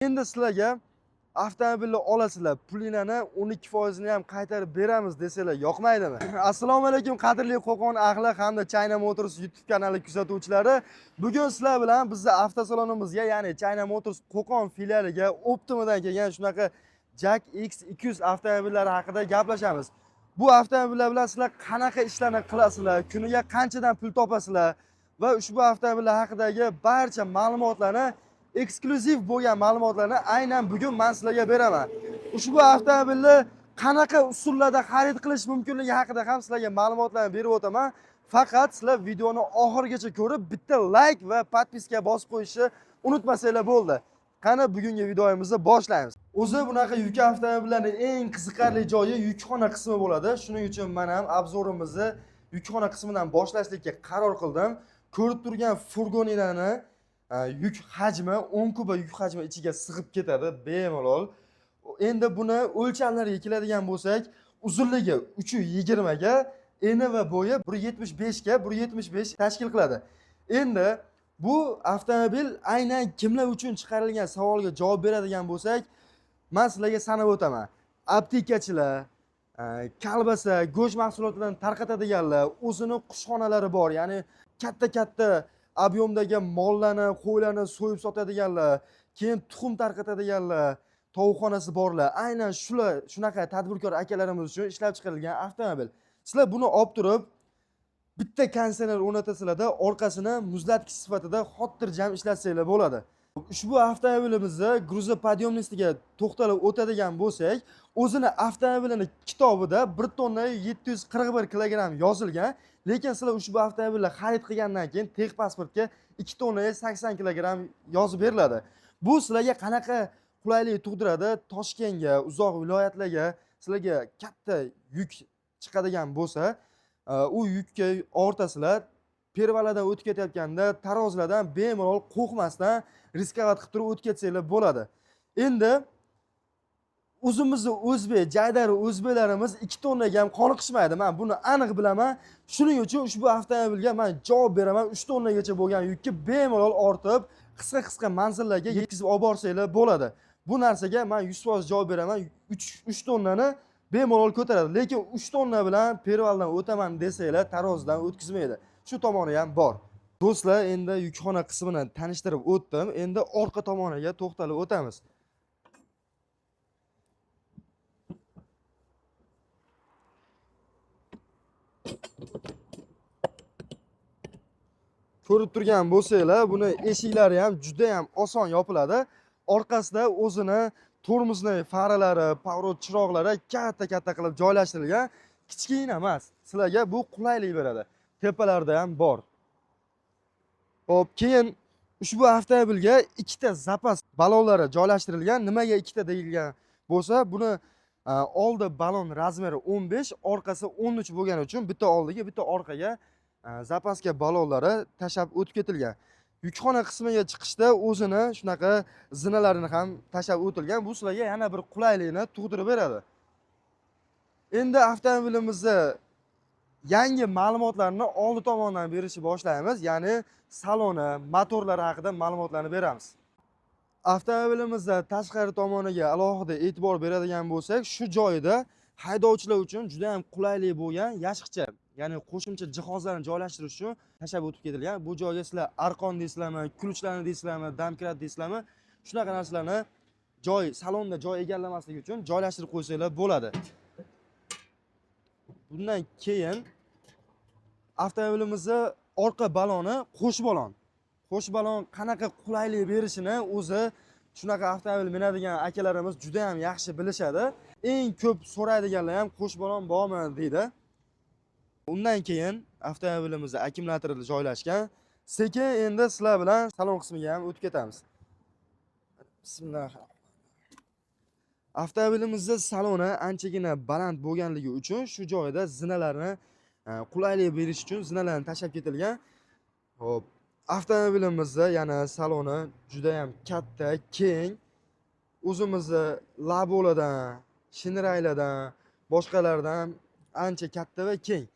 Endi sizlarga avtomobilni olasizlar, pulinglarni 12%ni ham qaytarib beramiz desanglar, yoqmaydimi? Assalomu alaykum qadrli Qo'qon ahli hamda China Motors YouTube kanali kuzatuvchilari. Bugun sizlar bilan bizni avtosalonimizga, ya'ni China Motors Qo'qon filialiga Optima'dan kelgan shunaqa JAC X200 avtomobillari haqida gaplashamiz. Bu avtomobillar bilan sizlar qanaqa ishlarni qilasizlar, kuniga qanchadan pul topasizlar va ushbu avtomobillar haqidagi barcha ma'lumotlarni, eksklyuziv bo'lgan ma'lumotlarni aynan bugun men sizlarga beraman. Ushbu avtomobilni qanaqa usullarda xarid qilish mumkinligi haqida ham sizlarga ma'lumotlarni berib o'taman. Faqat sizlar videoni oxirigacha ko'rib, bitta like va подписка bosib qo'yishni unutmasanglar bo'ldi. Qani bugungi videomizni boshlaymiz. O'zi bunaqa yuk avtomobillarning eng qiziqarli joyi yukxona qismi bo'ladi. Shuning uchun men ham обзор imizni yukxona qismidan boshlashlikka qaror qildim. Ko'rib turgan furgonlarni yuk hajmi 10 kuba yuk hajmi ichiga sig'ib ketadi bemalol. Endi buni o'lchamlariga keladigan bo'lsak, uzunligi 3.20 ga, eni va bo'yi 1.75 ga 1.75 tashkil qiladi. Endi bu avtomobil aynan kimlar uchun chiqarilgan savolga javob beradigan bo'lsak, men sizlarga sanab o'taman. Aptekachilar, kolbasa, go'sht mahsulotlarini tarqatadiganlar, o'zini qushxonalari bor, ya'ni katta-katta объём dagi mollarni, qo'ylarni so'yib sotadiganlar, keyin tuxum tarqatadiganlar, tovuqxonasi borlar. Aynan shular, shunaqa tadbirkor akalarimiz uchun ishlab chiqarilgan avtomobil. Sizlar buni olib turib, bitta konditsioner o'rnatasizlarda, orqasini muzlatkich sifatida xotirjam ishlatsanglar bo'ladi. Ushbu avtomobilimizni грузоподъёмность iga to'xtalib o'tadigan bo'lsak, o'zini avtomobilini kitobida 1 tonna 741 kilogramm yozilgan, lekin sizlar ushbu avtomobilni xarid qilgandan keyin texpasportga 2 tonna 80 kilogramm yozib beriladi. Bu sizlarga qanaqa qulaylik tug'diradi? Toshkentga, uzoq viloyatlarga sizlarga katta yuk chiqadigan bo'lsa, u yukka ortasizlar, перевал lardan o'tib ketayotganda tarozilardan bemalol qo'rqmasdan рисковать qilib turib o'tib ketsanglar bo'ladi. Endi o'zimizni o'zbek, jaydari o'zbeklarimiz 2 tonnaga ham qoniqishmaydi. Men buni aniq bilaman. Shuning uchun ushbu avtomobilga men javob beraman. 3 tonnagacha bo'lgan yukni bemalol ortib, qisqa-qisqa manzillarga yetkazib olib borsanglar bo'ladi. Bu narsaga men 100% javob beraman. 3 tonnani bemalol ko'taradi. Lekin 3 tonna bilan перевал dan o'taman desanglar, tarozidan o'tkazmaydi. Shu tomoni ham bor. Do'stlar, endi yukxona qismini tanishtirib o'tdim. Endi orqa tomoniga to'xtalib o'tamiz. Ko'rib turgan bo'lsanglar, buni eshiklari ham juda ham oson yopiladi. Orqasida o'zini тормозной faralari, поворот chiroqlari katta-katta qilib joylashtirilgan. Kichkina emas. Sizlarga bu qulaylik beradi. Tepalarda ham bor. Xo'p, keyin ushbu avtomobilga ikkita zapas balonlari joylashtirilgan. Nimaga ikkita deyilgan bo'lsa, buni oldi balon размер i 15, orqasi 13 bo'lgani uchun bitta oldiga, bitta orqaga запаска balonlari tashlab o'tib ketilgan. Yukxona qismiga chiqishda o'zini shunaqa zinalarini ham tashlab o'tilgan. Bu sizlarga yana bir qulaylikni tug'dirib beradi. Endi avtomobilimizni yangi ma'lumotlarni oldi tomondan berishni boshlaymiz, ya'ni saloni, motorlari haqida ma'lumotlarni beramiz. Avtomobilimizda tashqari tomoniga alohida e'tibor beradigan bo'lsak, shu joyida haydovchilar uchun juda ham qulaylik bo'lgan yashiqcha, ya'ni qo'shimcha jihozlarni joylashtirish uchun tashlab o'tib ketilgan. Bu joyga sizlar arqon deysizlarmi, ключ larni deysizlarmi, домкрат deysizlarmi, shunaqa narsalarni joy salonda joy egallamaslik uchun joylashtirib qo'ysanglar bo'ladi. Bundan keyin avtomobilimizni orqa baloni qo'sh balon. Qo'sh balon qanaqa qulaylik berishini o'zi shunaqa avtomobil minadigan akalarimiz juda ham yaxshi bilishadi. Eng ko'p so'raydiganlar ham qo'sh balon bormi deydi. Undan keyin avtomobilimizda akkumulyatori joylashgan. Sekin endi sizlar bilan salon qismiga ham o'tib ketamiz. Bismillah. Avtomobilimizda saloni anchagina baland bo'lganligi uchun shu joyda zinalarni qulaylik berish uchun zinalarni tashlab ketilgan. Xo'p, avtomobilimizda yana saloni juda ham katta, keng. O'zimizni Laboladan, Shinraylardan, boshqalardan ancha katta va keng.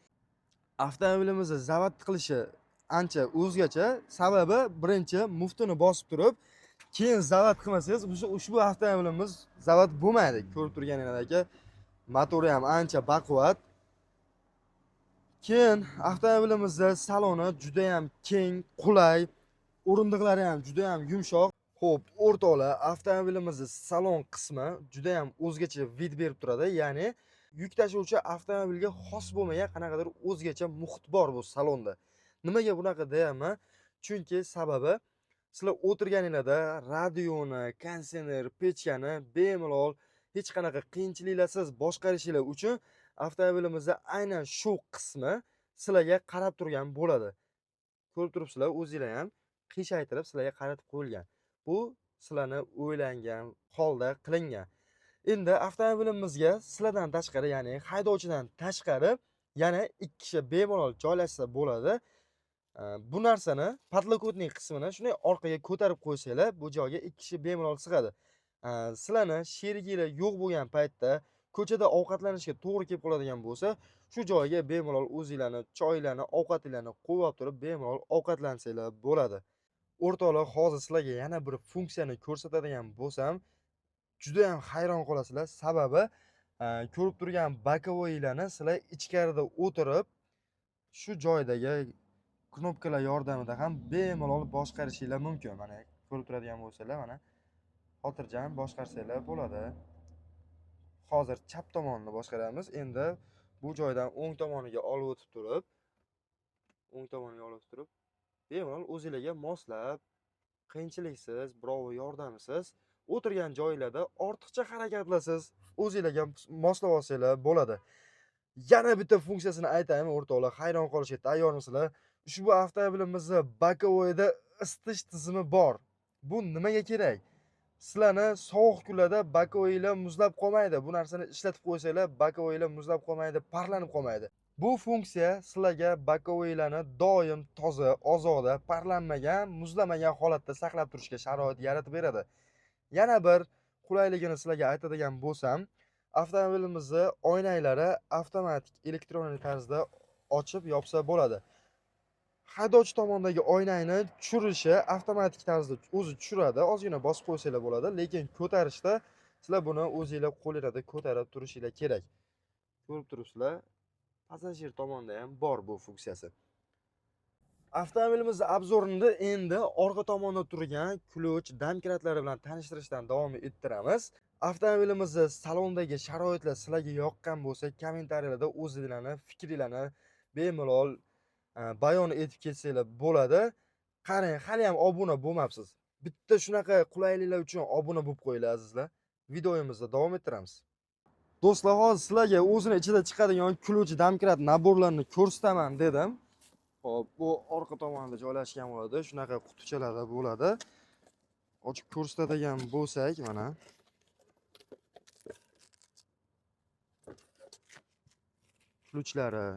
Avtomobilimizni zavod qilishi ancha o'zgacha. Sababi birinchi muftini bosib turib, Keyin zavod qilmasangiz, ushbu avtomobilimiz zavod bo'lmaydi. Ko'rib turganingizdek, motori ham ancha baquvvat. Keyin avtomobilimizda saloni juda ham keng, qulay, o'rindiqlari ham juda ham yumshoq. Xo'p, o'rtoqlar, avtomobilimizning salon qismi juda ham o'zgacha vid berib turadi. Ya'ni yuk tashuvchi avtomobilga xos bo'lmagan qanaqadir o'zgacha muhit bor bu salonda. Nimaga bunaqa deyapman? Chunki sababi sizlar o'tirganinglarda radioni, konditsioner, pechkani bemalol hech qanaqa qiyinchiliklarsiz boshqarishinglar uchun avtomobilimizda aynan shu qismi sizlarga qarab turgan bo'ladi. Ko'rib turibsizlar, o'zinglar ham qiyshaytirib sizlarga qaratib qo'yilgan. Bu sizlarni o'ylangan holda qilingan. Endi avtomobilimizga sizlardan tashqari, ya'ni haydovchidan tashqari yana 2 kishi bemalol joylashsa bo'ladi. Bu narsani podlokotnik qismini shunday orqaga ko'tarib qo'ysanglar, bu joyga 2 kishi bemalol sig'adi. Sizlarni sheriginglar yo'q bo'lgan paytda ko'chada ovqatlanishga to'g'ri kelib qoladigan bo'lsa, shu joyga bemalol o'zinglarni choylarni, ovqatinglarni qo'yib olib turib bemalol ovqatlansanglar bo'ladi. O'rtoqlar, hozir sizlarga yana bir funksiyani ko'rsatadigan bo'lsam, juda ham hayron qolasizlar. Sababi, ko'rib turgan bokovoylarni sizlar ichkarida o'tirib, shu joydagi knopkalar yordamida ham bemalol boshqarishinglar mumkin. Mana ko'rib turadigan bo'lsanglar, mana xotirjam boshqarsanglar bo'ladi. Hozir chap tomonni boshqaramiz. Endi bu joydan o'ng tomoniga olib o'tib turib, o'ng tomoniga olib o'tib turib, bemalol o'zingizga moslab, qiyinchiliksiz, birov yordamisiz o'tirgan joylarda ortiqcha harakatlarsiz o'zingizga moslab olsanglar bo'ladi. Yana bitta funksiyasini aytaymi, o'rtoqlar, hayron qolishga tayyormisizlar? Ushbu avtomobilimizning bokovoyida isitish tizimi bor. Bu nimaga kerak? Sizlarni sovuq kunlarda bokovoylar muzlab qolmaydi. Bu narsani ishlatib qo'ysanglar, bokovoylar muzlab qolmaydi, parlanib qolmaydi. Bu funksiya sizlarga bokovoylarni doim toza, ozoda, parlanmagan, muzlamagan holatda saqlab turishga sharoit yaratib beradi. Yana bir qulayligini sizlarga aytadigan bo'lsam, avtomobilimizning oynalari avtomatik elektron tarzda ochib yopsa bo'ladi. Haydovchi tomondagi oynani tushirishi avtomatik tarzda o'zi tushiradi, ozgina bosib qo'ysanglar bo'ladi, lekin ko'tarishda sizlar buni o'zinglar qo'lingizda ko'tarib turishinglar kerak. Ko'rib turibsizlar, passajir tomonda ham bor bu funksiyasi. Avtomobilimizning obzorini endi orqa tomonda turgan ключ, domkratlari bilan tanishtirishdan davom ettiramiz. Avtomobilimizning salondagi sharoitlar sizlarga yoqqan bo'lsa, kommentariyalarda o'zingizlarni fikringlarni bemalol bayon etib ketsanglar bo'ladi. Qarang, hali ham obuna bo'lmabsiz. Bitta shunaqa qulayliklar uchun obuna bo'lib qo'yinglar azizlar. Videomizni davom ettiramiz. Do'stlar, hozir sizlarga o'zini ichida chiqadigan ключ, domkrat naborlarini ko'rsataman dedim. Xo'p, bu orqa tomonda joylashgan bo'ladi, shunaqa qutichalarda bo'ladi. Ochib ko'rsatadigan bo'lsak, mana ключlari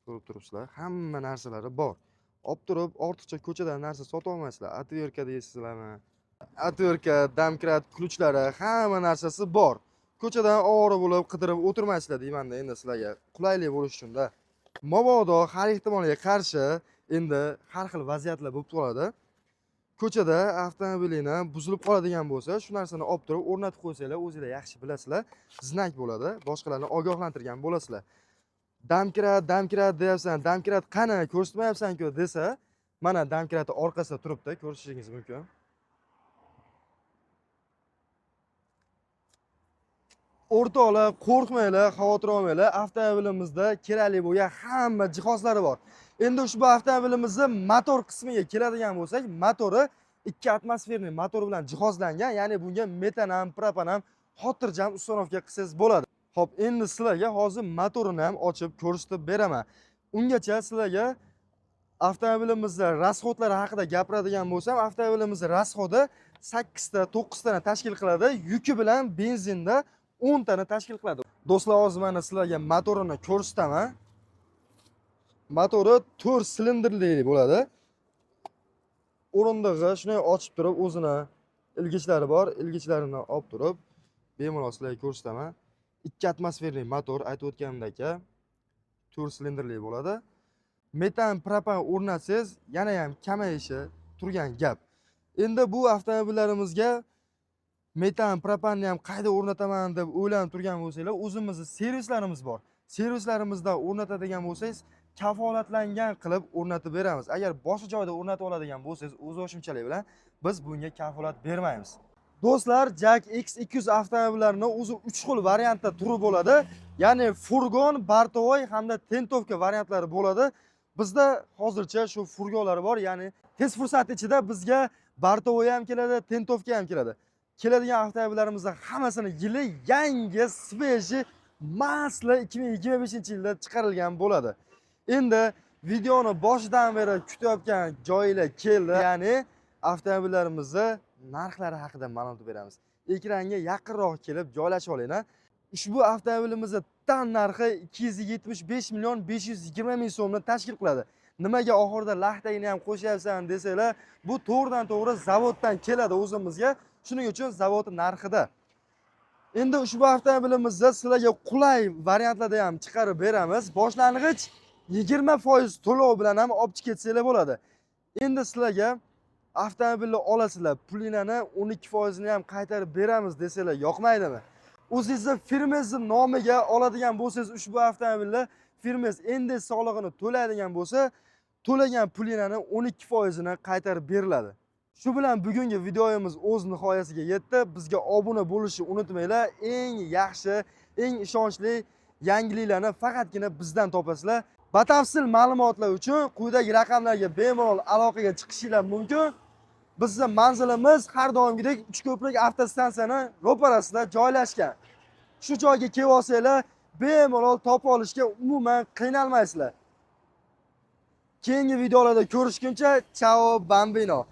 ko'rib turibsizlar, hamma narsalari bor. Olib turib ortiqcha ko'chadan narsa sotib olmaysizlar. Otverka deysizlarmi? Otverka, domkrat, ключlari, hamma narsasi bor. Ko'chadan ovora bo'lib qidirib o'tirmaysizlar deymanda endi sizlarga qulaylik bo'lishi uchun-da. Mabodo har ehtimolga qarshi endi har xil vaziyatlar bo'lib qoladi. Ko'chada avtomobilingni buzilib qoladigan bo'lsa, shu narsani olib turib o'rnatib qo'ysanglar, o'zinglar yaxshi bilasizlar, znak bo'ladi, boshqalarni ogohlantirgan bo'lasizlar. Domkrat, domkrat deyapsan, domkrat qani, ko'rsatmayapsan-ku desa, mana domkrati orqasida turibdi, ko'rishingiz mumkin. O'rtoqlar, qo'rqmanglar, xavotir olmanglar. Avtomobilimizda kerakli bo'lgan hamma jihozlari bor. Endi ushbu avtomobilimizning motor qismiga keladigan bo'lsak, motori 2 atmosferli motor bilan jihozlangan, ya'ni bunga metan ham, propan ham xotirjam установка qilsangiz bo'ladi. Xo'p, endi sizlarga hozir motorini ham ochib ko'rsatib beraman. Ungacha sizlarga avtomobilimizning rasxodlari haqida gapiradigan bo'lsam, avtomobilimizning rasxodi 8 ta, 9 tani tashkil qiladi, yuki bilan benzinda 10 tani tashkil qiladi. Do'stlar, hozir mana sizlarga motorini ko'rsataman. Motori 4 silindrli bo'ladi. O'rindig'i shunday ochib turib, o'zini ilgichlari bor, ilgichlarini olib turib, bemalol sizlarga ko'rsataman. 2 atmosferli motor, aytib o'tganimdek, 4 silindrli bo'ladi. Metan, propan o'rnatsangiz yana ham kamayishi turgan gap. Endi bu avtomobillarimizga metan, propanni ham qayda o'rnataman deb o'ylanib turgan bo'lsanglar, o'zimizni servislarimiz bor. Servislarimizda o'rnatadigan bo'lsangiz, kafolatlangan qilib o'rnatib beramiz. Agar boshqa joyda o'rnatib oladigan bo'lsangiz, o'zboshimchalik bilan, biz bunga kafolat bermaymiz. Do'stlar, JAC X200 avtomobillarini o'zi 3 xil variantda turi bo'ladi. Ya'ni furgon, бортовой hamda тентовка variantlari bo'ladi. Bizda hozircha shu furgonlar bor, ya'ni tez fursat ichida bizga бортовой ham keladi, тентовка ham keladi. Keladigan avtomobillarimizni hammasini yili yangi, свежий, масло 2025 yilda chiqarilgan bo'ladi. Endi videoni boshidan beri kutayotgan joylar keldi. Ya'ni avtomobillarimizni narxlari haqida ma'lumot beramiz. Ekranga yaqinroq kelib joylashib oling. Ushbu avtomobilimizni tan narxi 275 million 520 ming so'mni tashkil qiladi. Nimaga oxirida lahtagini ham qo'shyapsan desanglar, bu to'g'ridan to'g'ri zavoddan keladi o'zimizga. Shuning uchun zavod narxida. Endi ushbu avtomobilimizni sizlarga qulay variantlarda ham chiqarib beramiz. Boshlang'ich 20% to'lov bilan ham olib chiqib ketsanglar bo'ladi. Endi sizlarga avtomobilni olasizlar, pulinglarni 12%ini ham qaytarib beramiz desanglar, yoqmaydimi? O'zingizni firmangizni nomiga oladigan bo'lsangiz, ushbu avtomobilni firmangiz НДС solig'ini to'laydigan bo'lsa, to'lagan pulinglarni 12%ini qaytarib beriladi. Shu bilan bugungi videomiz o'z nihoyasiga yetdi. Bizga obuna bo'lishni unutmanglar. Eng yaxshi, eng ishonchli yangiliklarni faqatgina bizdan topasizlar. Batafsil ma'lumotlar uchun quyidagi raqamlarga bemalol aloqaga chiqishinglar mumkin. Bizni manzilimiz har doimgidek Uchko'prik avtostansiyani ro'parasida joylashgan. Shu joyga kelib olsanglar, bemalol topib olishga umuman qiynalmaysizlar. Keyingi videolarda ko'rishguncha, ciao, bambino.